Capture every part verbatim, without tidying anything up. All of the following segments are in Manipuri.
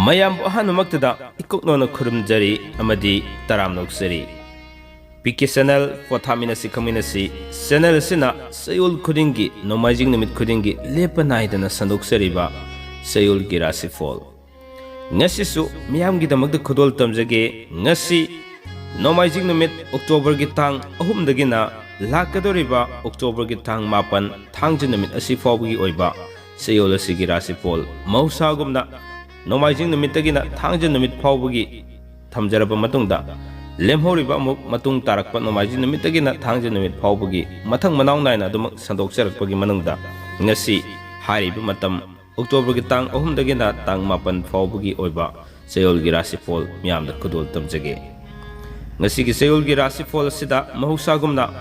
ꯃꯌꯥꯝꯕꯨ ꯑꯍꯥꯟꯕꯃꯛꯇꯗ ꯏꯀꯣꯛꯅꯣꯅ ꯈꯨꯔꯨꯝꯖꯔꯤ ꯑꯃꯗꯤ ꯇꯔꯥꯝꯅ ꯑꯣꯛꯆꯔꯤ꯫ ꯄꯤ ꯀꯦ ꯆꯦꯅꯦꯜ ꯄꯣꯊꯥꯃꯤꯟꯅꯁꯤ ꯈꯪꯃꯤꯟꯅꯁꯤ ꯆꯦꯅꯦꯜ ꯑꯁꯤꯅ ꯆꯌꯣꯜ ꯈꯨꯗꯤꯡꯒꯤ ꯅꯣꯡꯃꯥꯏꯖꯤꯡ ꯅꯨꯃꯤꯠ ꯈꯨꯗꯤꯡꯒꯤ ꯂꯦꯞꯄ ꯅꯥꯏꯗꯅ ꯁꯟꯗꯣꯛꯆꯔꯤꯕ ꯆꯌꯣꯜꯒꯤ ꯔꯥꯁꯤꯐꯣꯜ꯫ ꯉꯁꯤꯁꯨ ꯃꯤꯌꯥꯝꯒꯤꯗꯃꯛꯇ ꯈꯨꯗꯣꯜ ꯇꯝꯖꯒꯦ꯫ ꯉꯁꯤ ꯅꯣꯡꯃꯥꯏꯖꯤꯡ ꯅꯨꯃꯤꯠ ꯑꯣꯛꯇꯣꯕꯔꯒꯤ ꯇꯥꯡ ꯑꯍꯨꯝꯗꯒꯤꯅ ꯂꯥꯛꯀꯗꯧꯔꯤꯕ ꯑꯣꯛꯇꯣꯕꯔꯒꯤ ꯇꯥꯡ ꯃꯥꯄꯟ ꯊꯥꯡꯖ ꯅꯨꯃꯤꯠ ꯑꯁꯤ ꯐꯥꯎꯕꯒꯤ ꯑꯣꯏꯕ ꯆꯌꯣꯜ ꯑꯁꯤꯒꯤ ꯔꯥꯁꯤꯐꯣꯜ ꯃꯍꯧꯁꯥꯒꯨꯝꯅ ꯅꯣꯡꯃꯥꯏꯖꯤꯡ ꯅꯨꯃꯤꯠꯇꯒꯤꯅ ꯊꯥꯡꯖ ꯅꯨꯃꯤꯠ ꯐꯥꯎꯕꯒꯤ ꯊꯝꯖꯔꯕ ꯃꯇꯨꯡꯗ, ꯂꯦꯝꯍꯧꯔꯤꯕ ꯑꯃꯨꯛ ꯃꯇꯨꯡ ꯇꯥꯔꯛꯄ ꯅꯣꯡꯃꯥꯏꯖꯤꯡ ꯅꯨꯃꯤꯠꯇꯒꯤꯅ ꯊꯥꯡꯖ ꯅꯨꯃꯤꯠ ꯐꯥꯎꯕꯒꯤ ꯃꯊꯪ ꯃꯅꯥꯎ ꯅꯥꯏꯅ ꯑꯗꯨꯃꯛ ꯁꯟꯗꯣꯛꯆꯔꯛꯄꯒꯤ ꯃꯅꯨꯡꯗ, ꯉꯁꯤ ꯍꯥꯏꯔꯤꯕ ꯃꯇꯝ ꯑꯣꯛꯇꯣꯕꯔꯒꯤ ꯇꯥꯡ ꯑꯍꯨꯝꯗꯒꯤꯅ ꯇꯥꯡ ꯃꯥꯄꯟ ꯐꯥꯎꯕꯒꯤ ꯑꯣꯏꯕ ꯆꯌꯣꯜꯒꯤ ꯔꯥꯁꯤꯐꯣꯜ ꯃꯤꯌꯥꯝꯗ ꯈꯨꯗꯣꯜ ꯇꯝꯖꯒꯦ꯫ ꯉꯁꯤꯒꯤ ꯆꯌꯣꯜꯒꯤ ꯔꯥꯁꯤꯐꯣꯜ ꯑꯁꯤꯗ ꯃꯍꯧꯁꯥꯒꯨꯝꯅ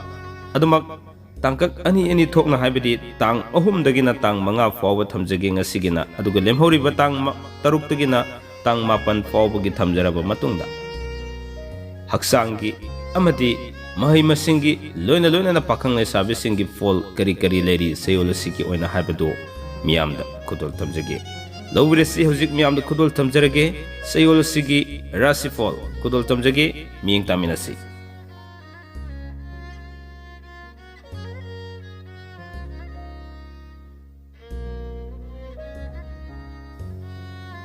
ꯑꯗꯨꯃꯛ ꯇꯥꯡꯀꯛ ꯑꯅꯤ ꯑꯅꯤ ꯊꯣꯛꯅ, ꯍꯥꯏꯕꯗꯤ ꯇꯥꯡ ꯑꯍꯨꯝꯗꯒꯤꯅ ꯇꯥꯡ ꯃꯉꯥ ꯐꯥꯎꯕ ꯊꯝꯖꯒꯦ ꯉꯁꯤꯒꯤꯅ, ꯑꯗꯨꯒ ꯂꯦꯝꯍꯧꯔꯤꯕ ꯇꯥꯡ ꯃ-, ꯇꯔꯨꯛꯇꯒꯤꯅ ꯇꯥꯡ ꯃꯥꯄꯟ ꯐꯥꯎꯕꯒꯤ ꯊꯝꯖꯔꯕ ꯃꯇꯨꯡꯗ, ꯍꯛꯆꯥꯡꯒꯤ ꯑꯃꯗꯤ ꯃꯍꯩ ꯃꯁꯤꯡꯒꯤ, ꯂꯣꯏꯅ ꯂꯣꯏꯅꯅ ꯄꯥꯈꯪ ꯂꯩꯁꯥꯕꯤꯁꯤꯡꯒꯤ ꯐꯣꯜ ꯀꯔꯤ ꯀꯔꯤ ꯂꯩꯔꯤ ꯆꯌꯣꯜ ꯑꯁꯤꯒꯤ ꯑꯣꯏꯅ ꯍꯥꯏꯕꯗꯨ ꯃꯤꯌꯥꯝꯗ ꯈꯨꯗꯣꯜ ꯇꯝꯖꯒꯦ꯫ ꯂꯧꯕꯤꯔꯁꯤ ꯍꯧꯖꯤꯛ ꯃꯤꯌꯥꯝꯗ ꯈꯨꯗꯣꯜ ꯇꯝꯖꯔꯒꯦ꯫ ꯆꯌꯣꯜ ꯑꯁꯤꯒꯤ ꯔꯥꯁꯤꯐꯣꯜ ꯈꯨꯗꯣꯜ ꯇꯝꯖꯒꯦ꯫ ꯃꯤꯠꯌꯦꯡ ꯇꯥꯃꯤꯟꯅꯁꯤ꯫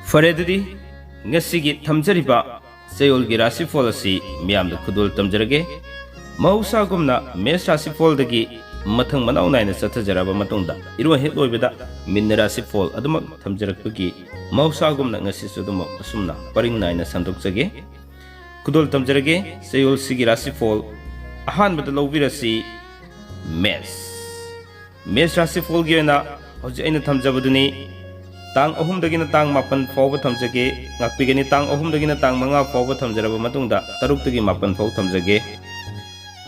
ꯐꯔꯦ, ꯑꯗꯨꯗꯤ ꯉꯁꯤꯒꯤ ꯊꯝꯖꯔꯤꯕ ꯆꯌꯣꯜꯒꯤ ꯔꯥꯁꯤꯐꯣꯜ ꯑꯁꯤ ꯃꯤꯌꯥꯝꯗ ꯈꯨꯗꯣꯜ ꯇꯝꯖꯔꯒꯦ꯫ ꯃꯍꯧꯁꯥꯒꯨꯝꯅ ꯃꯦꯁ ꯔꯥꯁꯤꯐꯣꯜꯗꯒꯤ ꯃꯊꯪ ꯃꯅꯥꯎ ꯅꯥꯏꯅ ꯆꯠꯊꯖꯔꯕ ꯃꯇꯨꯡꯗ, ꯏꯔꯣꯏ ꯍꯦꯛ ꯂꯣꯏꯕꯗ ꯃꯤꯟꯅ ꯔꯥꯁꯤꯐꯣꯜ ꯑꯗꯨꯃꯛ ꯊꯝꯖꯔꯛꯄꯒꯤ ꯃꯍꯧꯁꯥꯒꯨꯝꯅ ꯉꯁꯤꯁꯨ ꯑꯗꯨꯃꯛ ꯑꯁꯨꯝꯅ ꯄꯔꯤꯡ ꯅꯥꯏꯅ ꯁꯟꯗꯣꯛꯆꯒꯦ꯫ ꯈꯨꯗꯣꯜ ꯇꯝꯖꯔꯒꯦ꯫ ꯆꯌꯣꯜꯁꯤꯒꯤ ꯔꯥꯁꯤꯐꯣꯜ ꯑꯍꯥꯟꯕꯗ ꯂꯧꯕꯤꯔꯁꯤ ꯃꯦꯁ꯫ ꯃꯦꯁ ꯔꯥꯁꯤꯐꯣꯜꯒꯤ ꯑꯣꯏꯅ ꯍꯧꯖꯤꯛ ꯑꯩꯅ ꯊꯝꯖꯕꯗꯨꯅꯤ꯫ ꯇꯥꯡ ꯑꯍꯨꯝꯗꯒꯤꯅ ꯇꯥꯡ ꯃꯥꯄꯟ ꯐꯥꯎꯕ ꯊꯝꯖꯒꯦ꯫ ꯉꯥꯛꯄꯤꯒꯅꯤ, ꯇꯥꯡ ꯑꯍꯨꯝꯗꯒꯤꯅ ꯇꯥꯡ ꯃꯉꯥ ꯐꯥꯎꯕ ꯊꯝꯖꯔꯕ ꯃꯇꯨꯡꯗ ꯇꯔꯨꯛꯇꯒꯤ ꯃꯥꯄꯟ ꯐꯥꯎ ꯊꯝꯖꯒꯦ꯫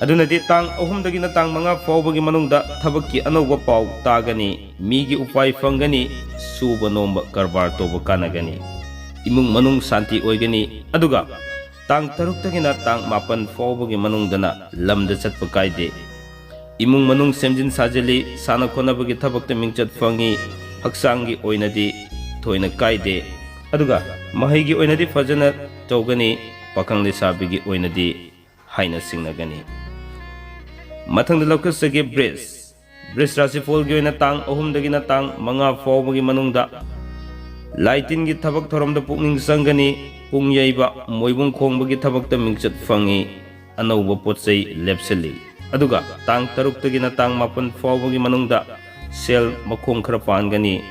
ꯑꯗꯨꯅꯗꯤ ꯇꯥꯡ ꯑꯍꯨꯝꯗꯒꯤꯅ ꯇꯥꯡ ꯃꯉꯥ ꯐꯥꯎꯕꯒꯤ ꯃꯅꯨꯡꯗ ꯊꯕꯛꯀꯤ ꯑꯅꯧꯕ ꯄꯥꯎ ꯇꯥꯒꯅꯤ, ꯃꯤꯒꯤ ꯎꯄꯥꯏ ꯐꯪꯒꯅꯤ, ꯁꯨꯕ ꯅꯣꯝꯕ ꯀꯔꯕꯥꯔ ꯇꯧꯕ ꯀꯥꯟꯅꯒꯅꯤ, ꯏꯃꯨꯡ ꯃꯅꯨꯡ ꯁꯥꯟꯇꯤ ꯑꯣꯏꯒꯅꯤ꯫ ꯑꯗꯨꯒ ꯇꯥꯡ ꯇꯔꯨꯛꯇꯒꯤꯅ ꯇꯥꯡ ꯃꯥꯄꯟ ꯐꯥꯎꯕꯒꯤ ꯃꯅꯨꯡꯗꯅ ꯂꯝꯗ ꯆꯠꯄ ꯀꯥꯏꯗꯦ꯫ ꯏꯃꯨꯡ ꯃꯅꯨꯡ ꯁꯦꯝꯖꯤꯟ ꯁꯥꯖꯤꯜꯂꯤ, ꯁꯥꯟꯅ ꯈꯣꯠꯅꯕꯒꯤ ꯊꯕꯛꯇ ꯃꯤꯡꯆꯠ ꯐꯪꯉꯤ, ꯍꯛꯆꯥꯡꯒꯤ ꯑꯣꯏꯅꯗꯤ ꯊꯣꯏꯅ ꯀꯥꯏꯗꯦ꯫ ꯑꯗꯨꯒ ꯃꯍꯩꯒꯤ ꯑꯣꯏꯅꯗꯤ ꯐꯖꯅ ꯇꯧꯒꯅꯤ, ꯄꯥꯈꯪ ꯂꯩꯁꯥꯕꯤꯒꯤ ꯑꯣꯏꯅꯗꯤ ꯍꯥꯏꯅ ꯁꯤꯡꯅꯒꯅꯤ꯫ ꯃꯊꯪꯗ ꯂꯧꯈꯠꯆꯒꯦ ꯕ꯭ꯔꯤꯖ꯫ ꯕ꯭ꯔꯤꯖ ꯔꯥꯁꯤꯐꯣꯜꯒꯤ ꯑꯣꯏꯅ ꯇꯥꯡ ꯑꯍꯨꯝꯗꯒꯤꯅ ꯇꯥꯡ ꯃꯉꯥ ꯐꯥꯎꯕꯒꯤ ꯃꯅꯨꯡꯗ ꯂꯥꯏ ꯇꯤꯟꯒꯤ ꯊꯕꯛ ꯊꯧꯔꯝꯗ ꯄꯨꯛꯅꯤꯡ ꯆꯪꯒꯅꯤ꯫ ꯄꯨꯡ ꯌꯩꯕ, ꯃꯣꯏꯕꯨꯡ ꯈꯣꯡꯕꯒꯤ ꯊꯕꯛꯇ ꯃꯤꯡꯆꯠ ꯐꯪꯏ꯫ ꯑꯅꯧꯕ ꯄꯣꯠ ꯆꯩ ꯂꯦꯞꯁꯤꯜꯂꯤ꯫ ꯑꯗꯨꯒ ꯇꯥꯡ ꯇꯔꯨꯛꯇꯒꯤꯅ ꯇꯥꯡ ꯃꯥꯄꯟ ꯐꯥꯎꯕꯒꯤ ꯃꯅꯨꯡꯗ ꯁꯦꯜ ꯃꯈꯣꯡ ꯈꯔ ꯄꯥꯟꯒꯅꯤ꯫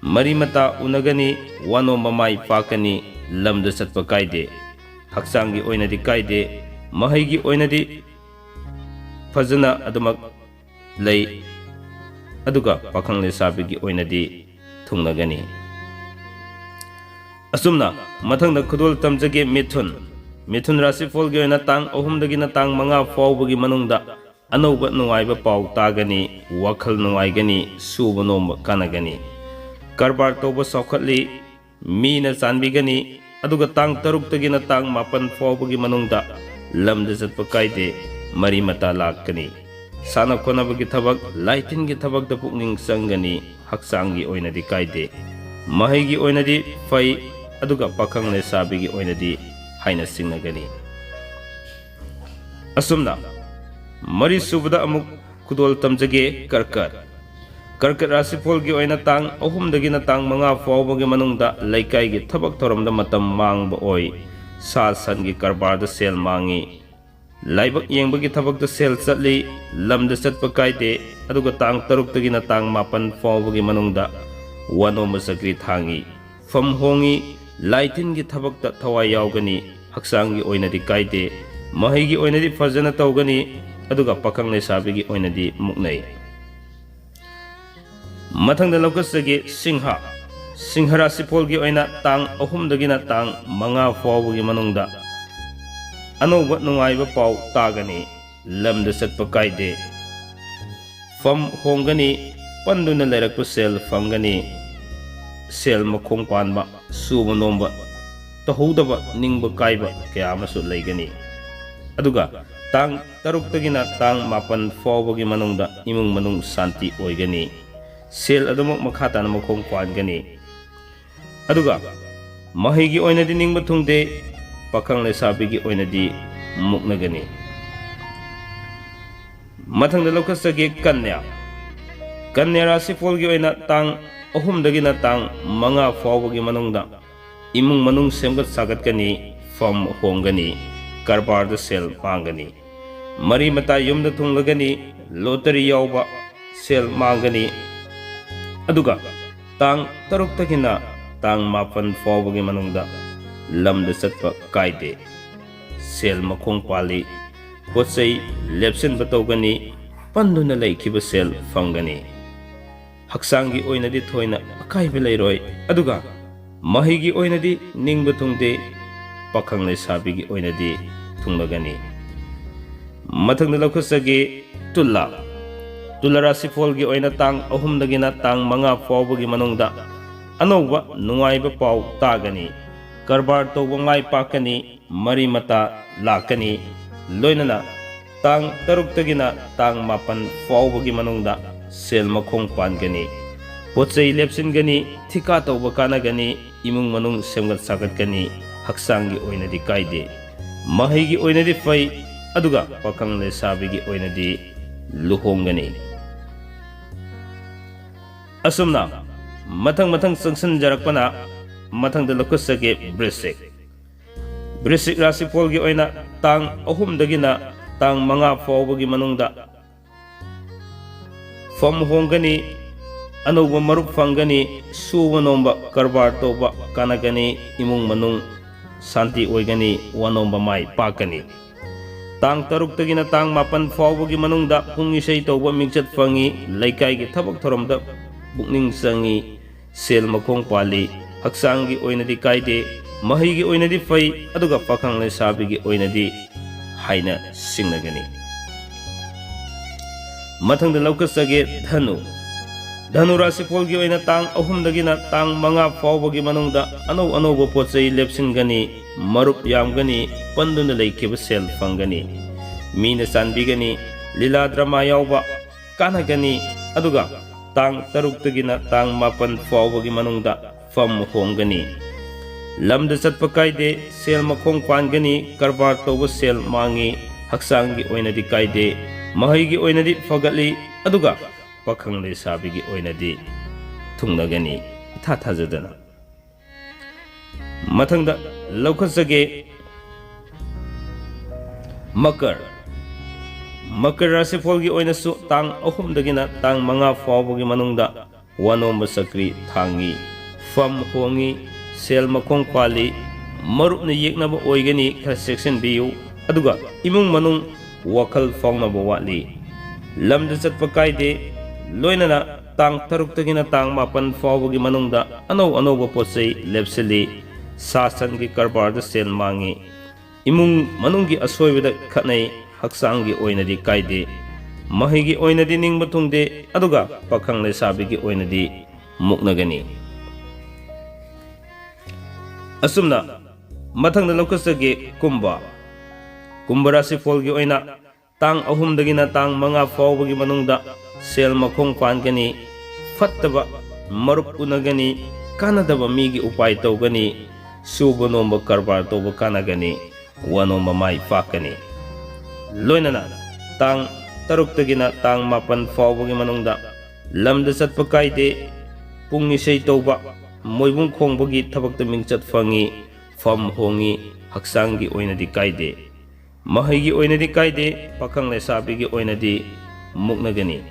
ꯃꯔꯤ ꯃꯇꯥ ꯎꯅꯒꯅꯤ꯫ ꯋꯥꯅꯣꯝꯕ ꯃꯥꯏ ꯄꯥꯛꯀꯅꯤ꯫ ꯂꯝꯗ ꯆꯠꯄ ꯀꯥꯏꯗꯦ꯫ ꯍꯛꯆꯥꯡꯒꯤ ꯑꯣꯏꯅꯗꯤ ꯀꯥꯏꯗꯦ꯫ ꯃꯍꯩꯒꯤ ꯑꯣꯏꯅꯗꯤ ꯐꯖꯅ ꯑꯗꯨꯃꯛ ꯂꯩ꯫ ꯑꯗꯨꯒ ꯄꯥꯈꯪ ꯂꯩꯁꯥꯕꯤꯒꯤ ꯑꯣꯏꯅꯗꯤ ꯊꯨꯡꯅꯒꯅꯤ꯫ ꯑꯁꯨꯝꯅ ꯃꯊꯪꯗ ꯈꯨꯗꯣꯜ ꯇꯝꯖꯒꯦ ꯃꯤꯊꯨꯟ꯫ ꯃꯤꯊꯨꯟ ꯔꯥꯁꯤꯐꯣꯜꯒꯤ ꯑꯣꯏꯅ ꯇꯥꯡ ꯑꯍꯨꯝꯗꯒꯤꯅ ꯇꯥꯡ ꯃꯉꯥ ꯐꯥꯎꯕꯒꯤ ꯃꯅꯨꯡꯗ ꯑꯅꯧꯕ ꯅꯨꯡꯉꯥꯏꯕ ꯄꯥꯎ ꯇꯥꯒꯅꯤ, ꯋꯥꯈꯜ ꯅꯨꯡꯉꯥꯏꯒꯅꯤ, ꯁꯨꯕ ꯅꯣꯝꯕ ꯀꯥꯟꯅꯒꯅꯤ꯫ ꯀꯔꯕꯥꯔ ꯇꯧꯕ ꯆꯥꯎꯈꯠꯂꯤ, ꯃꯤꯅ ꯆꯥꯟꯕꯤꯒꯅꯤ꯫ ꯑꯗꯨꯒ ꯇꯥꯡ ꯇꯔꯨꯛꯇꯒꯤꯅ ꯇꯥꯡ ꯃꯥꯄꯟ ꯐꯥꯎꯕꯒꯤ ꯃꯅꯨꯡꯗ ꯂꯝꯗ ꯆꯠꯄ ꯀꯥꯏꯗꯦ, ꯃꯔꯤ ꯃꯇꯥ ꯂꯥꯛꯀꯅꯤ꯫ ꯁꯥꯟꯅ ꯈꯣꯠꯅꯕꯒꯤ ꯊꯕꯛ, ꯂꯥꯏ ꯇꯤꯟꯒꯤ ꯊꯕꯛꯇ ꯄꯨꯛꯅꯤꯡ ꯆꯪꯒꯅꯤ꯫ ꯍꯛꯆꯥꯡꯒꯤ ꯑꯣꯏꯅꯗꯤ ꯀꯥꯏꯗꯦ꯫ ꯃꯍꯩꯒꯤ ꯑꯣꯏꯅꯗꯤ ꯐꯩ, ꯑꯗꯨꯒ ꯄꯥꯈꯪ ꯂꯩꯁꯥꯕꯤꯒꯤ ꯑꯣꯏꯅꯗꯤ ꯍꯥꯏꯅ ꯁꯤꯡꯅꯒꯅꯤ꯫ ꯑꯁꯨꯝꯅ ꯃꯔꯤ ꯁꯨꯕꯗ ꯑꯃꯨꯛ ꯈꯨꯗꯣꯜ ꯇꯝꯖꯒꯦ ꯀꯔꯀꯠ꯫ ꯀꯔꯀꯠ ꯔꯥꯁꯤꯐꯣꯜꯒꯤ ꯑꯣꯏꯅ ꯇꯥꯡ ꯑꯍꯨꯝꯗꯒꯤꯅ ꯇꯥꯡ ꯃꯉꯥ ꯐꯥꯎꯕꯒꯤ ꯃꯅꯨꯡꯗ ꯂꯩꯀꯥꯏꯒꯤ ꯊꯕꯛ ꯊꯧꯔꯝꯗ ꯃꯇꯝ ꯃꯥꯡꯕ ꯑꯣꯏ꯫ ꯁꯥ ꯁꯟꯒꯤ ꯀꯔꯕꯥꯔꯗ ꯁꯦꯜ ꯃꯥꯡꯉꯤ꯫ ꯂꯥꯏꯕꯛ ꯌꯦꯡꯕꯒꯤ ꯊꯕꯛꯇ ꯁꯦꯜ ꯆꯠꯂꯤ꯫ ꯂꯝꯗ ꯆꯠꯄ ꯀꯥꯏꯗꯦ꯫ ꯑꯗꯨꯒ ꯇꯥꯡ ꯇꯔꯨꯛꯇꯒꯤꯅ ꯇꯥꯡ ꯃꯥꯄꯟ ꯐꯥꯎꯕꯒꯤ ꯃꯅꯨꯡꯗ ꯋꯥꯅꯣꯝꯕ ꯆꯀ꯭ꯔꯤ ꯊꯥꯡꯉꯤ꯫ ꯐꯝ ꯍꯣꯡꯉꯤ꯫ ꯂꯥꯏ ꯇꯤꯟꯒꯤ ꯊꯕꯛꯇ ꯊꯋꯥꯏ ꯌꯥꯎꯒꯅꯤ꯫ ꯍꯛꯆꯥꯡꯒꯤ ꯑꯣꯏꯅꯗꯤ ꯀꯥꯏꯗꯦ꯫ ꯃꯍꯩꯒꯤ ꯑꯣꯏꯅꯗꯤ ꯐꯖꯅ ꯇꯧꯒꯅꯤ꯫ ꯑꯗꯨꯒ ꯄꯥꯈꯪ ꯂꯩꯁꯥꯕꯤꯒꯤ ꯑꯣꯏꯅꯗꯤ ꯃꯨꯛꯅꯩ꯫ ꯃꯊꯪꯗ ꯂꯧꯈꯠꯆꯒꯦ ꯁꯤꯡꯍ꯫ ꯁꯤꯡꯍ ꯔꯥꯁꯤꯐꯣꯜꯒꯤ ꯑꯣꯏꯅ ꯇꯥꯡ ꯑꯍꯨꯝꯗꯒꯤꯅ ꯇꯥꯡ ꯃꯉꯥ ꯐꯥꯎꯕꯒꯤ ꯃꯅꯨꯡꯗ ꯑꯅꯧꯕ ꯅꯨꯡꯉꯥꯏꯕ ꯄꯥꯎ ꯇꯥꯒꯅꯤ꯫ ꯂꯝꯗ ꯆꯠꯄ ꯀꯥꯏꯗꯦ꯫ ꯐꯝ ꯍꯣꯡꯒꯅꯤ꯫ ꯄꯟꯗꯨꯅ ꯂꯩꯔꯛꯄ ꯁꯦꯜ ꯐꯪꯒꯅꯤ꯫ ꯁꯦꯜ ꯃꯈꯣꯡ ꯄꯥꯟꯕ, ꯁꯨꯕ ꯅꯣꯝꯕ ꯇꯧꯍꯧꯗꯕ, ꯅꯤꯡꯕ ꯀꯥꯏꯕ ꯀꯌꯥ ꯑꯃꯁꯨ ꯂꯩꯒꯅꯤ꯫ ꯑꯗꯨꯒ ꯇꯥꯡ ꯇꯔꯨꯛꯇꯒꯤꯅ ꯇꯥꯡ ꯃꯥꯄꯟ ꯐꯥꯎꯕꯒꯤ ꯃꯅꯨꯡꯗ ꯏꯃꯨꯡ ꯃꯅꯨꯡ ꯁꯥꯟꯇꯤ ꯑꯣꯏꯒꯅꯤ꯫ ꯁꯦꯜ ꯑꯗꯨꯃꯛ ꯃꯈꯥ ꯇꯥꯅ ꯃꯈꯣꯡ ꯄꯥꯟꯒꯅꯤ꯫ ꯑꯗꯨꯒ ꯃꯍꯩꯒꯤ ꯑꯣꯏꯅꯗꯤ ꯅꯤꯡꯕ ꯊꯨꯡꯗꯦ, ꯄꯥꯈꯪ ꯂꯩꯁꯥꯕꯤꯒꯤ ꯑꯣꯏꯅꯗꯤ ꯃꯨꯛꯅꯒꯅꯤ꯫ ꯃꯊꯪꯗ ꯂꯧꯈꯠꯆꯒꯦ ꯀꯟꯌꯥ꯫ ꯀꯟꯌꯥ ꯔꯥꯁꯤꯐꯣꯜꯒꯤ ꯑꯣꯏꯅ ꯇꯥꯡ ꯑꯍꯨꯝꯗꯒꯤꯅ ꯇꯥꯡ ꯃꯉꯥ ꯐꯥꯎꯕꯒꯤ ꯃꯅꯨꯡꯗ ꯏꯃꯨꯡ ꯃꯅꯨꯡ ꯁꯦꯝꯒꯠ ꯁꯥꯒꯠꯀꯅꯤ, ꯐꯝ ꯍꯣꯡꯒꯅꯤ, ꯀꯔꯕꯥꯔꯗ ꯁꯦꯜ ꯃꯥꯡꯒꯅꯤ꯫ ꯃꯔꯤ ꯃꯇꯥ ꯌꯨꯝꯗ ꯊꯨꯡꯂꯒꯅꯤ, ꯂꯣꯇꯔꯤ ꯌꯥꯎꯕ ꯁꯦꯜ ꯃꯥꯡꯒꯅꯤ꯫ ꯑꯗꯨꯒ ꯇꯥꯡ ꯇꯔꯨꯛꯇꯒꯤꯅ ꯇꯥꯡ ꯃꯥꯄꯟ ꯐꯥꯎꯕꯒꯤ ꯃꯅꯨꯡꯗ ꯂꯝꯗ ꯆꯠꯄ ꯀꯥꯏꯗꯦ꯫ ꯁꯦꯜ ꯃꯈꯣꯡ ꯄꯥꯜꯂꯤ, ꯄꯣꯠ ꯆꯩ ꯂꯦꯞꯁꯤꯟꯕ ꯇꯧꯒꯅꯤ, ꯄꯟꯗꯨꯅ ꯂꯩꯈꯤꯕ ꯁꯦꯜ ꯐꯪꯒꯅꯤ꯫ ꯍꯛꯆꯥꯡꯒꯤ ꯑꯣꯏꯅꯗꯤ ꯊꯣꯏꯅ ꯑꯀꯥꯏꯕ ꯂꯩꯔꯣꯏ, ꯑꯗꯨꯒ ꯃꯍꯩꯒꯤ ꯑꯣꯏꯅꯗꯤ ꯅꯤꯡꯕ ꯊꯨꯡꯗꯦ, ꯄꯥꯈꯪ ꯂꯩꯁꯥꯕꯤꯒꯤ ꯑꯣꯏꯅꯗꯤ ꯊꯨꯡꯂꯒꯅꯤ꯫ ꯃꯊꯪꯗ ꯂꯧꯈꯠꯆꯒꯦ ꯇꯨꯂꯥ꯫ ꯇꯨꯂꯥ ꯔꯥꯁꯤꯐꯣꯜꯒꯤ ꯑꯣꯏꯅ ꯇꯥꯡ ꯑꯍꯨꯝꯗꯒꯤꯅ ꯇꯥꯡ ꯃꯉꯥ ꯐꯥꯎꯕꯒꯤ ꯃꯅꯨꯡꯗ ꯑꯅꯧꯕ ꯅꯨꯡꯉꯥꯏꯕ ꯄꯥꯎ ꯇꯥꯒꯅꯤ꯫ ꯀꯔꯕꯥꯔ ꯇꯧꯕ ꯃꯥꯏ ꯄꯥꯛꯀꯅꯤ, ꯃꯔꯤ ꯃꯇꯥ ꯂꯥꯛꯀꯅꯤ꯫ ꯂꯣꯏꯅꯅ ꯇꯥꯡ ꯇꯔꯨꯛꯇꯒꯤꯅ ꯇꯥꯡ ꯃꯥꯄꯟ ꯐꯥꯎꯕꯒꯤ ꯃꯅꯨꯡꯗ ꯁꯦꯜ ꯃꯈꯣꯡ ꯄꯥꯟꯒꯅꯤ꯫ ꯄꯣꯠ ꯆꯩ ꯂꯦꯞꯁꯤꯟꯒꯅꯤ, ꯊꯤꯀꯥ ꯇꯧꯕ ꯀꯥꯟꯅꯒꯅꯤ, ꯏꯃꯨꯡ ꯃꯅꯨꯡ ꯁꯦꯝꯒꯠ ꯁꯥꯒꯠꯀꯅꯤ, ꯍꯛꯆꯥꯡꯒꯤ ꯑꯣꯏꯅꯗꯤ ꯀꯥꯏꯗꯦ꯫ ꯃꯍꯩꯒꯤ ꯑꯣꯏꯅꯗꯤ ꯐꯩ, ꯑꯗꯨꯒ ꯄꯥꯈꯪ ꯂꯩꯁꯥꯕꯤꯒꯤ ꯑꯣꯏꯅꯗꯤ ꯂꯨꯍꯣꯡꯒꯅꯤ꯫ ꯑꯁꯨꯝꯅ ꯃꯊꯪ ꯃꯊꯪ ꯆꯪꯁꯤꯟꯖꯔꯛꯄꯅ ꯃꯊꯪꯗ ꯂꯧꯈꯠꯆꯒꯦ ꯕ꯭ꯔꯤꯁꯤꯛ꯫ ꯕ꯭ꯔꯤꯁꯤꯛ ꯔꯥꯁꯤꯐꯣꯜꯒꯤ ꯑꯣꯏꯅ ꯇꯥꯡ ꯑꯍꯨꯝꯗꯒꯤꯅ ꯇꯥꯡ ꯃꯉꯥ ꯐꯥꯎꯕꯒꯤ ꯃꯅꯨꯡꯗ ꯐꯝ ꯍꯣꯡꯒꯅꯤ, ꯑꯅꯧꯕ ꯃꯔꯨꯞ ꯐꯪꯒꯅꯤ, ꯁꯨꯕ ꯅꯣꯝꯕ ꯀꯔꯕꯥꯔ ꯇꯧꯕ ꯀꯥꯟꯅꯒꯅꯤ, ꯏꯃꯨꯡ ꯃꯅꯨꯡ ꯁꯥꯟꯇꯤ ꯑꯣꯏꯒꯅꯤ, ꯋꯥꯅꯣꯝꯕ ꯃꯥꯏ ꯄꯥꯛꯀꯅꯤ꯫ ꯇꯥꯡ ꯇꯔꯨꯛꯇꯒꯤꯅ ꯇꯥꯡ ꯃꯥꯄꯟ ꯐꯥꯎꯕꯒꯤ ꯃꯅꯨꯡꯗ ꯄꯨꯡ ꯏꯁꯩ ꯇꯧꯕ ꯃꯤꯡꯆꯠ ꯐꯪꯉꯤ, ꯂꯩꯀꯥꯏꯒꯤ ꯊꯕꯛ ꯊꯧꯔꯝꯗ ꯄꯨꯛꯅꯤꯡ ꯆꯪꯉꯤ, ꯁꯦꯜ ꯃꯈꯣꯡ ꯄꯥꯜꯂꯤ, ꯍꯛꯆꯥꯡꯒꯤ ꯑꯣꯏꯅꯗꯤ ꯀꯥꯏꯗꯦ, ꯃꯍꯩꯒꯤ ꯑꯣꯏꯅꯗꯤ ꯐꯩ, ꯑꯗꯨꯒ ꯄꯥꯈꯪ ꯂꯩꯁꯥꯕꯤꯒꯤ ꯑꯣꯏꯅꯗꯤ ꯍꯥꯏꯅ ꯁꯤꯡꯅꯒꯅꯤ꯫ ꯃꯊꯪꯗ ꯂꯧꯈꯠꯆꯒꯦ ꯙꯅꯨ꯫ ꯙꯅꯨ ꯔꯥꯁꯤꯐꯣꯜꯒꯤ ꯑꯣꯏꯅ ꯇꯥꯡ ꯑꯍꯨꯝꯗꯒꯤꯅ ꯇꯥꯡ ꯃꯉꯥ ꯐꯥꯎꯕꯒꯤ ꯃꯅꯨꯡꯗ ꯑꯅꯧ ꯑꯅꯧꯕ ꯄꯣꯠ ꯆꯩ ꯂꯦꯞꯁꯤꯟꯒꯅꯤ, ꯃꯔꯨꯞ ꯌꯥꯝꯒꯅꯤ, ꯄꯟꯗꯨꯅ ꯂꯩꯈꯤꯕ ꯁꯦꯜ ꯐꯪꯒꯅꯤ꯫ ꯃꯤꯅ ꯆꯥꯟꯕꯤꯒꯅꯤ, ꯂꯤꯂꯥ ꯗ꯭ꯔꯃꯥ ꯌꯥꯎꯕ ꯀꯥꯟꯅꯒꯅꯤ, ꯑꯗꯨꯒ ꯇꯥꯡ ꯇꯔꯨꯛꯇꯒꯤꯅ ꯇꯥꯡ ꯃꯥꯄꯟ ꯐꯥꯎꯕꯒꯤ ꯃꯅꯨꯡꯗ ꯐꯝ ꯍꯣꯡꯒꯅꯤ꯫ ꯂꯝꯗ ꯆꯠꯄ ꯀꯥꯏꯗꯦ, ꯁꯦꯜ ꯃꯈꯣꯡ ꯄꯥꯟꯒꯅꯤ, ꯀꯔꯕꯥꯔ ꯇꯧꯕ ꯁꯦꯜ ꯃꯥꯡꯉꯤ, ꯍꯛꯆꯥꯡꯒꯤ ꯑꯣꯏꯅꯗꯤ ꯀꯥꯏꯗꯦ, ꯃꯍꯩꯒꯤ ꯑꯣꯏꯅꯗꯤ ꯐꯒꯠꯂꯤ, ꯑꯗꯨꯒ ꯄꯥꯈꯪ ꯂꯩꯁꯥꯕꯤꯒꯤ ꯑꯣꯏꯅꯗꯤ ꯊꯨꯡꯅꯒꯅꯤ ꯏꯊꯥ ꯊꯥꯖꯗꯅ꯫ ꯃꯊꯪꯗ ꯂꯧꯈꯠꯆꯒꯦ ꯃꯀꯔ꯫ ꯃꯀꯔ ꯔꯥꯁꯤꯐꯣꯜꯒꯤ ꯑꯣꯏꯅꯁꯨ ꯇꯥꯡ ꯑꯍꯨꯝꯗꯒꯤꯅ ꯇꯥꯡ ꯃꯉꯥ ꯐꯥꯎꯕꯒꯤ ꯃꯅꯨꯡꯗ ꯋꯥꯅꯣꯝꯕ ꯆꯀ꯭ꯔꯤ ꯊꯥꯡꯉꯤ, ꯐꯝ ꯍꯣꯡꯉꯤ, ꯁꯦꯜ ꯃꯈꯣꯡ ꯄꯥꯜꯂꯤ, ꯃꯔꯨꯞꯅ ꯌꯦꯛꯅꯕ ꯑꯣꯏꯒꯅꯤ, ꯈꯔ ꯆꯦꯛꯁꯤꯟꯕꯤꯌꯨ, ꯑꯗꯨꯒ ꯏꯃꯨꯡ ꯃꯅꯨꯡ ꯋꯥꯈꯜ ꯐꯥꯎꯅꯕ ꯋꯥꯠꯂꯤ꯫ ꯂꯝꯗ ꯆꯠꯄ ꯀꯥꯏꯗꯦ, ꯂꯣꯏꯅꯅ ꯇꯥꯡ ꯇꯔꯨꯛꯇꯒꯤꯅ ꯇꯥꯡ ꯃꯥꯄꯟ ꯐꯥꯎꯕꯒꯤ ꯃꯅꯨꯡꯗ ꯑꯅꯧ ꯑꯅꯧꯕ ꯄꯣꯠ ꯆꯩ ꯂꯦꯞꯁꯤꯜꯂꯤ, ꯁꯥ ꯁꯟꯒꯤ ꯀꯔꯕꯥꯔꯗ ꯁꯦꯜ ꯃꯥꯡꯉꯤ, ꯏꯃꯨꯡ ꯃꯅꯨꯡꯒꯤ ꯑꯁꯣꯏꯕꯗ ꯈꯠꯅꯩ, ꯍꯛꯆꯥꯡꯒꯤ ꯑꯣꯏꯅꯗꯤ ꯀꯥꯏꯗꯦ, ꯃꯍꯩꯒꯤ ꯑꯣꯏꯅꯗꯤ ꯅꯤꯡꯕ ꯊꯨꯡꯗꯦ, ꯑꯗꯨꯒ ꯄꯥꯈꯪ ꯂꯩꯁꯥꯕꯤꯒꯤ ꯑꯣꯏꯅꯗꯤ ꯃꯨꯛꯅꯒꯅꯤ꯫ ꯑꯁꯨꯝꯅ ꯃꯊꯪꯗ ꯂꯧꯈꯠꯆꯒꯦ ꯀꯨꯝꯚ꯫ ꯀꯨꯝꯚ ꯔꯥꯁꯤꯐꯣꯜꯒꯤ ꯑꯣꯏꯅ ꯇꯥꯡ ꯑꯍꯨꯝꯗꯒꯤꯅ ꯇꯥꯡ ꯃꯉꯥ ꯐꯥꯎꯕꯒꯤ ꯃꯅꯨꯡꯗ ꯁꯦꯜ ꯃꯈꯣꯡ ꯄꯥꯟꯒꯅꯤ, ꯐꯠꯇꯕ ꯃꯔꯨꯞ ꯎꯅꯒꯅꯤ, ꯀꯥꯟꯅꯗꯕ ꯃꯤꯒꯤ ꯎꯄꯥꯏ ꯇꯧꯒꯅꯤ, ꯁꯨꯕ ꯅꯣꯝꯕ ꯀꯔꯕꯥꯔ ꯇꯧꯕ ꯀꯥꯟꯅꯒꯅꯤ, ꯋꯥꯅꯣꯝꯕ ꯃꯥꯏ ꯄꯥꯛꯀꯅꯤ꯫ ꯂꯣꯏꯅꯅ ꯇꯥꯡ ꯇꯔꯨꯛꯇꯒꯤꯅ ꯇꯥꯡ ꯃꯥꯄꯟ ꯐꯥꯎꯕꯒꯤ ꯃꯅꯨꯡꯗ ꯂꯝꯗ ꯆꯠꯄ ꯀꯥꯏꯗꯦ, ꯄꯨꯡ ꯏꯁꯩ ꯇꯧꯕ, ꯃꯣꯏꯕꯨꯡ ꯈꯣꯡꯕꯒꯤ ꯊꯕꯛꯇ ꯃꯤꯡꯆꯠ ꯐꯪꯉꯤ, ꯐꯝ ꯍꯣꯡꯉꯤ, ꯍꯛꯆꯥꯡꯒꯤ ꯑꯣꯏꯅꯗꯤ ꯀꯥꯏꯗꯦ꯫ ꯃꯍꯩꯒꯤ ꯑꯣꯏꯅꯗꯤ ꯀꯥꯏꯗꯦ, ꯄꯥꯈꯪ ꯂꯩꯁꯥꯕꯤꯒꯤ ꯑꯣꯏꯅꯗꯤ ꯃꯨꯛꯅꯒꯅꯤ꯫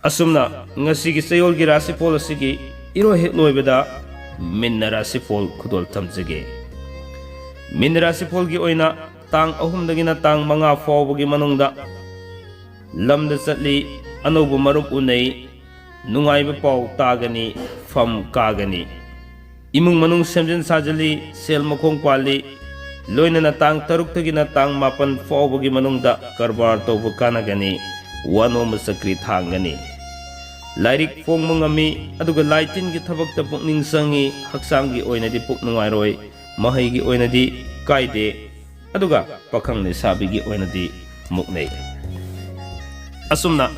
ꯑꯁꯨꯝꯅ ꯉꯁꯤꯒꯤ ꯆꯌꯣꯜꯒꯤ ꯔꯥꯁꯤꯐꯣꯜ ꯑꯁꯤꯒꯤ ꯏꯔꯣꯏ ꯍꯦꯛ ꯂꯣꯏꯕꯗ ꯃꯤꯟꯅ ꯔꯥꯁꯤꯐꯣꯜ ꯈꯨꯗꯣꯜ ꯊꯝꯖꯒꯦ꯫ ꯃꯤꯟꯅ ꯔꯥꯁꯤꯐꯣꯜꯒꯤ ꯑꯣꯏꯅ ꯇꯥꯡ ꯑꯍꯨꯝꯗꯒꯤꯅ ꯇꯥꯡ ꯃꯉꯥ ꯐꯥꯎꯕꯒꯤ ꯃꯅꯨꯡꯗ ꯂꯝꯗ ꯆꯠꯂꯤ, ꯑꯅꯧꯕ ꯃꯔꯨꯞ ꯎꯅꯩ, ꯅꯨꯡꯉꯥꯏꯕ ꯄꯥꯎ ꯇꯥꯒꯅꯤ, ꯐꯝ ꯀꯥꯒꯅꯤ꯫ ꯏꯃꯨꯡ ꯃꯅꯨꯡ ꯁꯦꯝꯖꯤꯟ ꯁꯥꯖꯤꯜꯂꯤ, ꯁꯦꯜ ꯃꯈꯣꯡ ꯄꯥꯜꯂꯤ, ꯂꯣꯏꯅꯅ ꯇꯥꯡ ꯇꯔꯨꯛꯇꯒꯤꯅ ꯇꯥꯡ ꯃꯥꯄꯟ ꯐꯥꯎꯕꯒꯤ ꯃꯅꯨꯡꯗ ꯀꯔꯕꯥꯔ ꯇꯧꯕ ꯀꯥꯟꯅꯒꯅꯤ, ꯋꯥꯅꯣꯝꯕ ꯆꯀ꯭ꯔꯤ ꯊꯥꯡꯒꯅꯤ꯫ ꯂꯥꯏꯔꯤꯛ ꯐꯣꯡꯕ ꯉꯝꯃꯤ, ꯑꯗꯨꯒ ꯂꯥꯏ ꯇꯤꯟꯒꯤ ꯊꯕꯛꯇ ꯄꯨꯛꯅꯤꯡ ꯆꯪꯉꯤ, ꯍꯛꯆꯥꯡꯒꯤ ꯑꯣꯏꯅꯗꯤ ꯄꯨꯛ ꯅꯨꯡꯉꯥꯏꯔꯣꯏ, ꯃꯍꯩꯒꯤ ꯑꯣꯏꯅꯗꯤ ꯀꯥꯏꯗꯦ, ꯑꯗꯨꯒ ꯄꯥꯈꯪ ꯂꯩꯁꯥꯕꯤꯒꯤ ꯑꯣꯏꯅꯗꯤ ꯃꯨꯛꯅꯩ꯫ ꯑꯁꯨꯝꯅ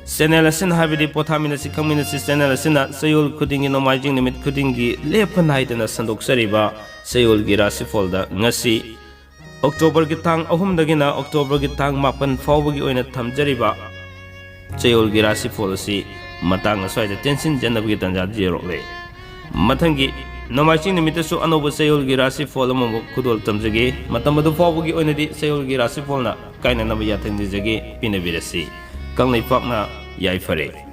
ꯆꯦꯅꯦꯜ ꯑꯁꯤꯅ, ꯍꯥꯏꯕꯗꯤ ꯄꯣꯊꯥꯃꯤꯟꯅꯁꯤ ꯈꯪꯃꯤꯟꯅꯁꯤ ꯆꯦꯅꯦꯜ ꯑꯁꯤꯅ ꯆꯌꯣꯜ ꯈꯨꯗꯤꯡꯒꯤ, ꯅꯣꯡꯃꯥꯏꯖꯤꯡ ꯅꯨꯃꯤꯠ ꯈꯨꯗꯤꯡꯒꯤ ꯂꯦꯞꯄ ꯅꯥꯏꯗꯅ ꯁꯟꯗꯣꯛꯆꯔꯤꯕ ꯆꯌꯣꯜꯒꯤ ꯔꯥꯁꯤꯐꯣꯜꯗ ꯉꯁꯤ ꯑꯣꯛꯇꯣꯕꯔꯒꯤ ꯇꯥꯡ ꯑꯍꯨꯝꯗꯒꯤꯅ ꯑꯣꯛꯇꯣꯕꯔꯒꯤ ꯇꯥꯡ ꯃꯥꯄꯟ ꯐꯥꯎꯕꯒꯤ ꯑꯣꯏꯅ ꯊꯝꯖꯔꯤꯕ ꯆꯌꯣꯜꯒꯤ ꯔꯥꯁꯤꯐꯣꯜ ꯑꯁꯤ ꯃꯇꯥꯡ ꯑꯁ꯭ꯋꯥꯏꯗ ꯇꯦꯟꯁꯤꯟꯖꯅꯕꯒꯤ ꯇꯥꯟꯖꯥ ꯌꯧꯔꯛꯂꯦ꯫ ꯃꯊꯪꯒꯤ ꯅꯣꯡꯃꯥꯏꯖꯤꯡ ꯅꯨꯃꯤꯠꯇꯁꯨ ꯑꯅꯧꯕ ꯆꯌꯣꯜꯒꯤ ꯔꯥꯁꯤꯐꯣꯜ ꯑꯃꯃꯨꯛ ꯈꯨꯗꯣꯜ ꯇꯝꯖꯒꯦ꯫ ꯃꯇꯝ ꯑꯗꯨ ꯐꯥꯎꯕꯒꯤ ꯑꯣꯏꯅꯗꯤ ꯆꯌꯣꯜꯒꯤ ꯔꯥꯁꯤꯐꯣꯜꯅ ꯀꯥꯏꯅꯅꯕ ꯌꯥꯊꯪ ꯅꯤꯖꯒꯦ꯫ ꯄꯤꯅꯕꯤꯔꯁꯤ꯫ ꯀꯪꯂꯩꯄꯥꯛꯅ ꯌꯥꯏꯐꯔꯦ꯫